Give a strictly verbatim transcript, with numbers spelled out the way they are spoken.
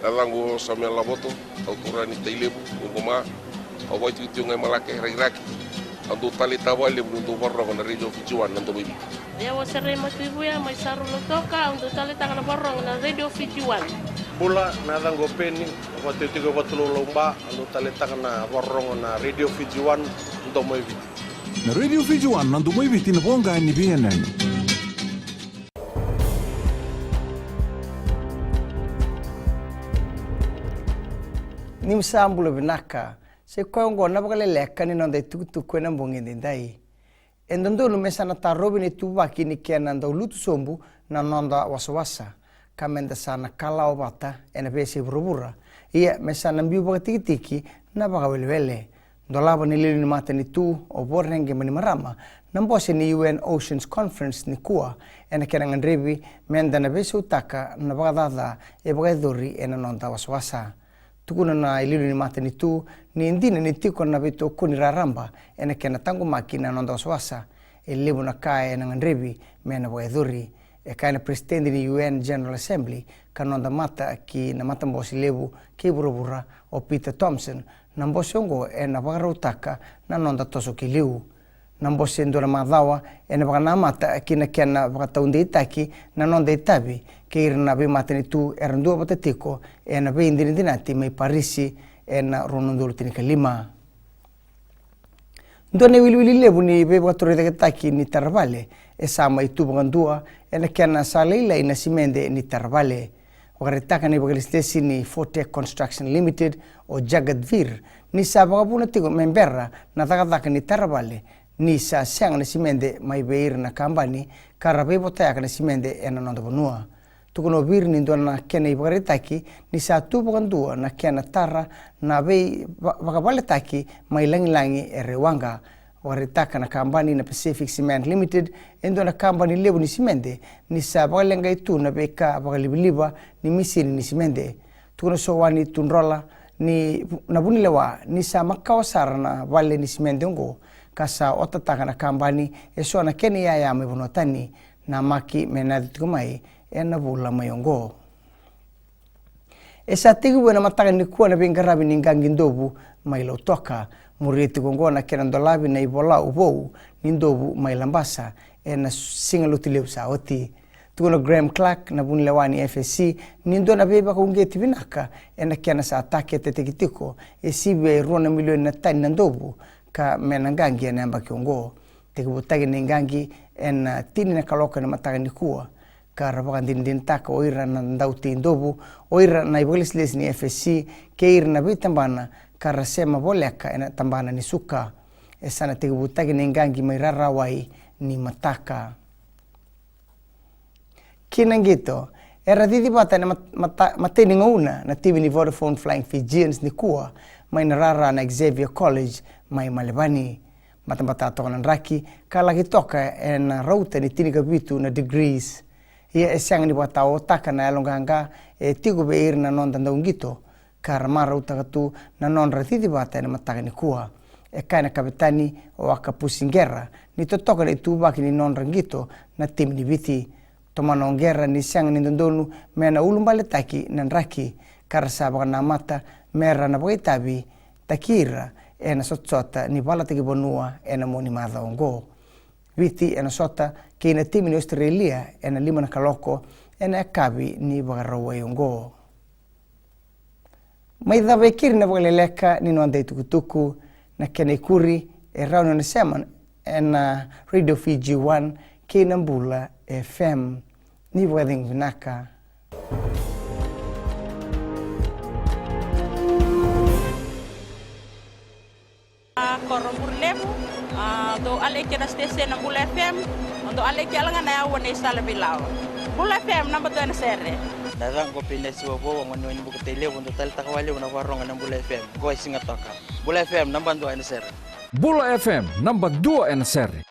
Yacaqu o Samuel Lavoto, au turaga ni Tailevu, Uguma. Au vakaitikotiko ga i Malake, Rakiraki. Au dau taleitaka vakalevu niu dau vakarorogo na Radio Fiji One, na Domo i Viti. Au o Serei Matuivuya mai Saru, Lautoka, au dau taleitaka na vakarorogo na Radio Fiji One. Bula, na yacaqu o Peni, au vakaitikotiko e Vatulaulau, Ba, au dau taleitaka na vakarorogo na Radio Fiji One, na Domo i Viti. Na Radio Fiji One, na Domo i Viti, na voqa ni veiyanuyanu. Ni sa bula vinaka. Sa i koya oqo na vakaleleka ni noda itukutuku ena bogi edaidai. E dodonu me sa na tarovi na ituvaki ni kena dau lutu sobu na noda wasawasa, ka meda sa na kalawa vata ena veiyasai vuravura. Ia me sa na biu vakatikitiki na vakawelewele. Dolava na iliuliu ni matanitu o Voreqe Bainimarama na bose ni U N Oceans Conference nikua, ena kena gadrevi meda na veisautaka na vakacaca e vakayacori ena noda wasawasa. Tukuna na iliuliu ni matanitu ni dina ni tiko na veitokoni raraba ena kena taqomaki na noda wasawasa. E levu na ka ena gadrevi me na vakayacori. E kaya na peresitedi ni U N General Assembly ka noda mata ki na matabose levu kei vuravura, o Peter Thomson, na bose oqo ena vakarautaka na noda toso ki liu. Na bose e dua na macawa ena vakanamata ki na kena vakataudeitaki na noda itavi kei ira na veimatanitu era duavata tiko ena veidinadinati mai Parisi ena rua na udolu tinikalima. Dua na iwiliwili levu ni veivakatorocaketaki ni taravale e sa mai tu vakadua ena kena sa lailai na simede ni taravale. Vakaraitaka na ivakalesilesi ni Fortec Construction Limited, o Jagat Vir, ni sa vakavuna tiko me bera na cakacaka ni taravale ni sa sega na simede mai vei ira na kabani ka ra veivotayaka na simede ena noda vanua. Tukuna o Vir ni dua na kena ivakaraitaki ni sa tu vakadua na kena tara na veivakavaletaki mai lagilagi e Raiwaqa. Vakaraitaka na kabani na Pacific Cement Limited, e dua na kabani levu ni simede, ni sa vakaleqai tu na veika vakalivaliva ni misini ni simede. Tukuna Sowani Tudrola ni na vunilewa ni sa makawa sara na vale ni simede oqo, ka sa otataka na kabani eso na kena iyaya mai vanua tani, namaki me na yaco tiko mai ena vula mai oqo. E sa tekivu ena mataka nikua na veiqaravi ni qaqi dovu mai Lautoka. Muria tiko oqo na kena dolavi na ivolau vou ni dovu mai Labasa ena siga Lotulevu sa oti. Tukuna o Graham Clark na vunilewa ni F S C ni dua na veivakauqeti vinaka ena kena sa taketetaki tiko e sivia e rua na milioni na tani na dovu ka me na qaqi ena yabaki oqo. Tekivutaki na iqaqi ena tini na kaloko ena mataka nikua, ka ra vakadinadinataka o ira na dautei dovu, o ira na ivakalesilesi ni F S C kei ira na veitabana ka ra sema voleka ena tabana ni suka. E sa na tekivutaki na iqaqi mai Rarawai ni mataka. Ki na qito, era cici vata ena mat- mata- matai ni gauna na timi ni Vodafone Flying Fijians nikua mai na rara na Xavier College mai Melevani. Batabata toka na draki ka laki toka ena rauta ni tinikavitu na degrees. Ia e sega ni vakataotaka na yaloqaqa e tiko vei ira na noda dauqito, ka ra marautaka tu na nodra cici vata ena mataka nikua. E kaya na kavetani o Akapusi Qera ni totoka na ituvaki ni nodra qito na timi ni Viti. Tomana o Qera ni sega ni dodonu me na ulubaletaki na draki, ka ra sa vakanamata me ra na vakaitavi taki ira ena sotasota ni valataki vanua ena mua ni macawa oqo. Viti ena sota kei na timi ni Australia ena lima na kaloko ena yakavi ni Vakarauwai oqo. Mai cava e keri na vakaleleka ni noda itukutuku, na kena ikuri e rawa ni o na sema ena Radio Fiji One kei na Bula F M. Ni vakacegu vinaka. A, koro Burlevu, a, dou aleki na station na Bula F M, dou aleki yala ga na yaua na isala veilawa. Bula F M, naba dua ena sere. Na yacaqu o Peni Siwavou, au gone ni Buketailevu, dou taleitaka vakalevu na vakarorogo na Bula F M. Qo e Sigatoka. Bula F M, naba dua ena sere. Bula F M, naba dua ena sere.